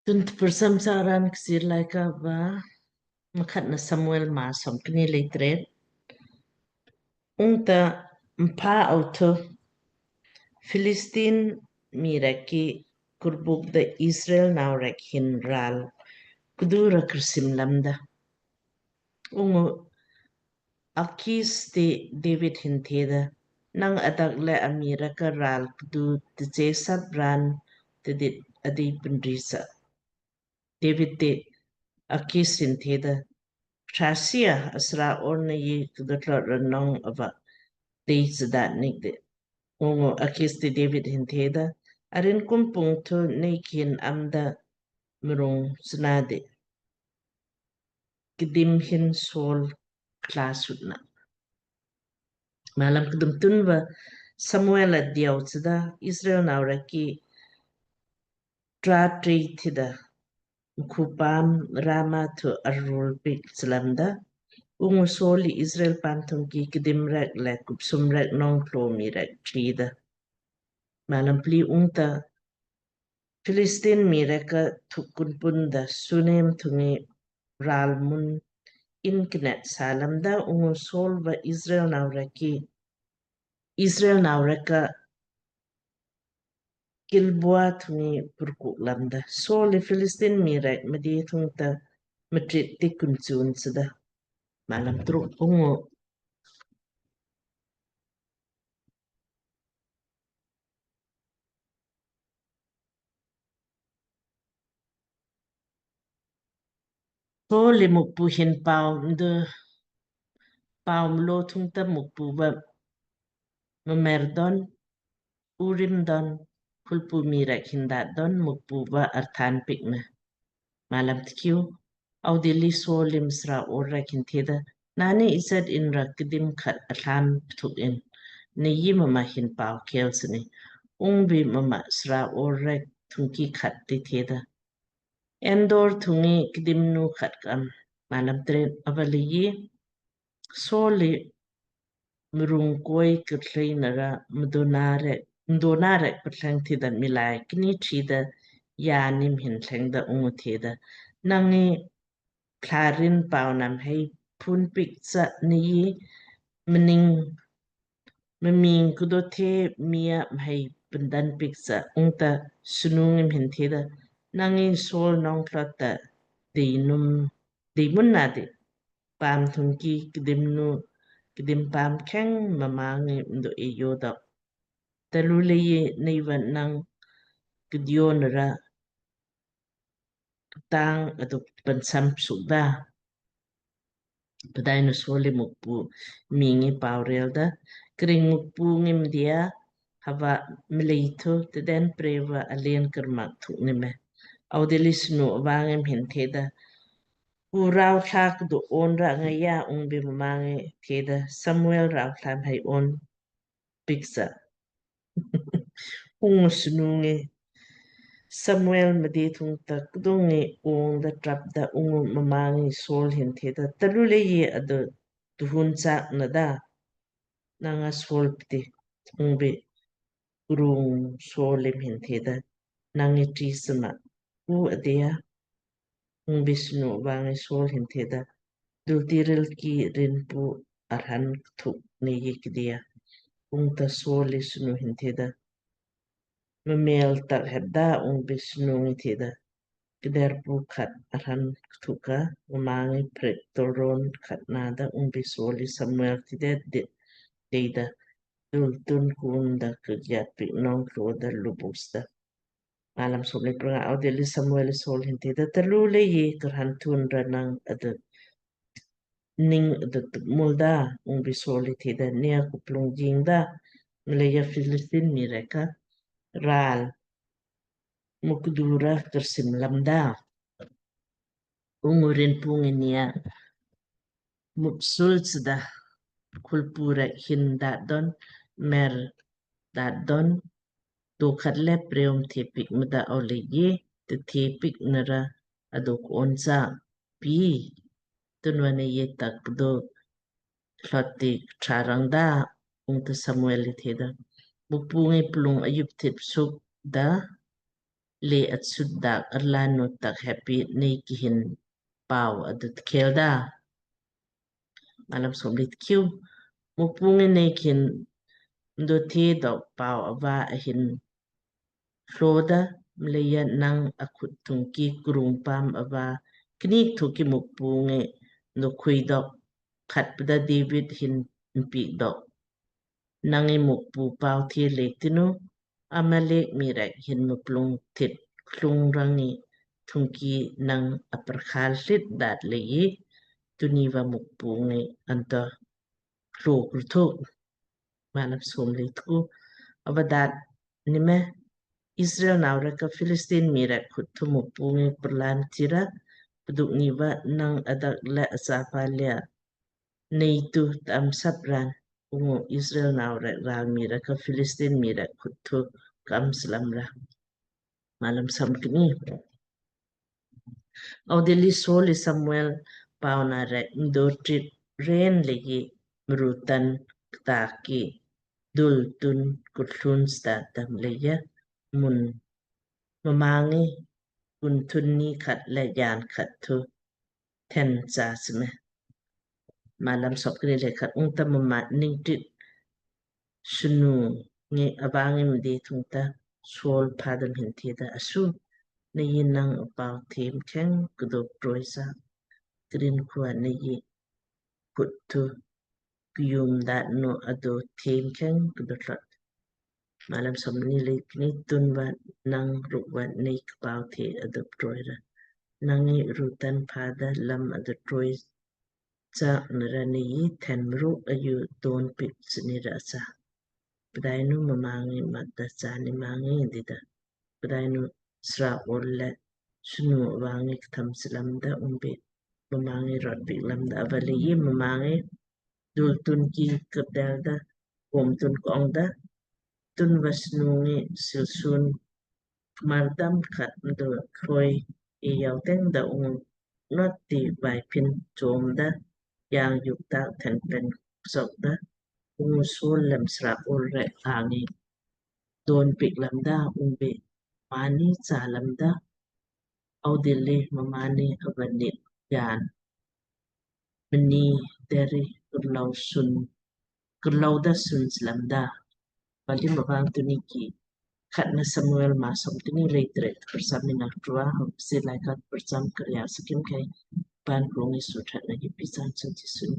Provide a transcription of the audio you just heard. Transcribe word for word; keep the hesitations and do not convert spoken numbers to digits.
Tun tprsam saraan Kchiir Laaika va Mkhatna Samuel maa somkni lei tret. Ungta mpha authu Philistine mii rek ki kurbuk da Israel nau rek hin ral kdu ra krsim lamda. Ungu Akis ti David hin theda, "Nang adak le amii rek ka ral kdu tche sap raan tidit adi pnrisa." David ti Akis hin theda, "Trasia asra or na yi kdu tlot ra nong ava dei chdat nik de." Ungu Akis ti David hin theda, "Arin kumpung thu nei kin amda mrung chna de." Kdim hin Saul kla sutna. Malam kdum. Tunva Samuel a diau chda Israel nau rek ki tra tri tida mkhu paam Rama thu arul pik chlamda. Ungu Saul li Israel paam thung ki kdim rek le kupsum rek nong klo mii rek trida. Malam pli. Ungta Philistine mii rek ka thuk kunpun da Sunem thungi ral mun in knet salamda. Ungu Saul va Israel nau rek ki Israel nau rek ka Gilboa thungi purkuk lamda. Saul li Philistine mii rek mdi thungta matrit ti kunchun chda. Malam truk. Ungu Saul li Mukpu hin pau mdu pau mlo thungta Mukpu va mmer don, Urim don, khulpu mii rek hin dat don Mukpu va arthaan pikna. Malam tkiu. Audili Saul li msra or rek hin theda, "Nani ijat in ra kdim khat athlam pthuk in, nei yi mama hin pau kel sini." Ungbi mama sra or rek thungki khat ti theda, "Endor thungi kdim nu khat kam." Malam tret. Avaleiji Saul li mrung koi ktlei nara mdona rek mdona rek ptleng tida milai kni trida ya nim hin tleng da ungu theda, "Nangi plarin pau nam hei pun pik cha nei yi mning mming kdo the mia mhei pndan pik cha." Ungta snu ngi mhin theda, "Nangi Saul nong klot ta dei num dei mun na di paam thungki kdim nu kdim paam kheng mama ngi mdo e yo dok. Talu leiyi nei va nang kdio nara tang aduk pansam sukda." Pdainu Saul li Mukpu mii ngi pau rel da, "Kring Mukpu ngi mdia hava mlei thu tden preva alen kermak thuk ni me." Audili snu ava ngi mhin theda, "Ku rau thlak du on ra ngaya." Ungbi mama ngi theda, "Samuel rau thlam hei on pik cha." Ungu snu ngi Samuel mdi thungta kdung ngi ong da trap da ungu mama ngi Saul hin theda, "Talu leiyi adu tuhun chak na da?" Nanga Saul pti. Ungbi krung Saul li mhin theda, "Nangi tri sma u adia?" Ungbi snu ava ngi Saul hin theda, "Dulti ril ki rinpu arhan kthuk nei yi kdia." Ungta Saul li snu hin theda, "Mmel tak hepda?" Ungbi snu ngi theda, "Kderpu khat arhan kthuka." Mama ngi prik tolron khat nada. Ungbi Saul li Samuel tidet dit deida dultun kun da kgyat pik nong klo da lubus da. Malam somle pranga. Audili Samuel li Saul hin theda, "Talu leiyi karhan tun ra nang adu ning adu tup mul da?" Ungbi Saul li theda, "Nei ya kuplung jing da, mleija Philistine mii rek ka ral mukdu ra kersim lamda." Ungu rinpu ngi nei ya mupsul chda, khulpu rek hin dat don, mer dat don, do khat le preom the pik mda. Aulei ye te the pik nara aduk on cha pi. Tunva nei ye tak do klot ti ktrarang da? Ungta Samuel li theda, "Mukpu ngi plung ayup thip suk da, le atsut dak arlaan nu tak heppi nei kihin pau adut khel da. Malam somlit kiu. Mukpu ngi nei kihin ndo the dok pau ava ahin hlo da, mleija nang akhut thungki krung paam ava knik thu ki Mukpu ngi ndo khui dok khat pda David hin mpik dok. Nang ngi Mukpu pau the le tinu, Amalek mii rek hin muplung thit klung rang ngi thungki nang apar khal hlit dat leiji, tuni va Mukpu ngi anto hlo kurthu. Malam somlit ku. Ava dat ni me Israel nau rek ka Philistine mii rek khut thu Mukpu ngi purlan tira, pduk ni va nang adak le achapa le nei tu tam sap ran, ungu Israel nau rek ral mii rek ka Philistine mii rek khut thu kam slam ra. Malam somkni. Audilli Saul li Samuel pauna rek ndo trit ren leiji mrutan kta ki dul tun kutlun sta tam leija mun mma ngi kun tun ni khat le jan khat thu then cha sime. Malam somkni le khat. Ungta mma ningtit snu ngi ava ngi mdi thungta Saul pha dam hin theda, asu, nei nang apau them kheng kdo troi sa, krin khua nei khut thu kiyum dat nu ado them kheng kdo tlot. Malam somkni le kni. Tunva nang rukva nei kpau the ado troi ra. Nang ngi rutan pha da lam ado troi cha nara nei then mruk aju don pik sini ra sa. Pdainu mma ngi mat da cha ni ma ngi dida. Pdainu sra ol le snu ava ngi ktham slam da umbe mma ngi rot pik lam da ava leiji mma ngi dul tun ki kdel da kom tun kong da. Tunva snu ngi silsun kmar dam khat mdo kroi e yau teng da ungu not ti vai pin chom da yang yuk tak then pen sok da ungu Saul lem sra ol rek angi don pik lam da ungbe mani cha lam da. Audilli mma ngi ava nit jan mni deri kurlau sun kurlau da sun slam da. Pali mavang tuni ki khatna Samuel ma somkni le tret. Persam ina trua si laikat persam karya sakim kai pan krungi suthat na ki pisan sun ti sun.